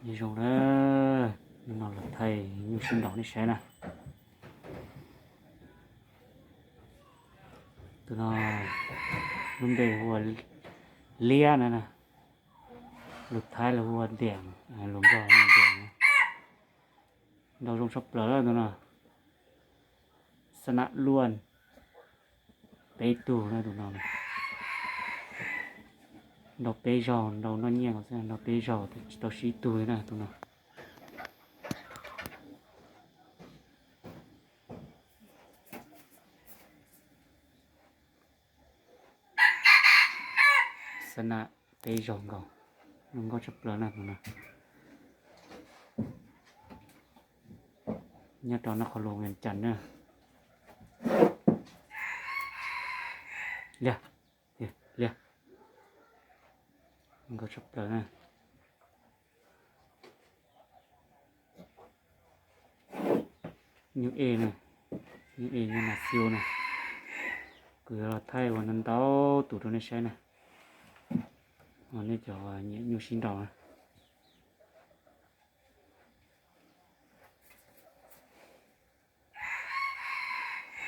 Nyob zoo na, hnub no los thaij nyuj sib nraus nej saib na. Tus no lub npe hu ua Liab na, lus Thaib los hu ua Deem, lus Nplog hu ua Deem. Nraus zoo tshaj plaws tus no, xab nam luaj peb tug na tus no. Nraus peb zaug, nraus noj nyiaj xwb, nraus peb zaug tsis tau sib tug li na tus no. Xab nam peb zaug nkaus, zoo nkauj tshaj plaws na tus no. Nyob rau Naj Qhov Loos, Vias Cas na. Liab, liab, zoo nkauj tshaj plaws na. Nyuj ej na, nyuj ej nyuj nas xiu na. Kuv yuav los thaij ua ntau ntau tus rau nej saib na. Nej cov nyiam nyuj sib nraus na.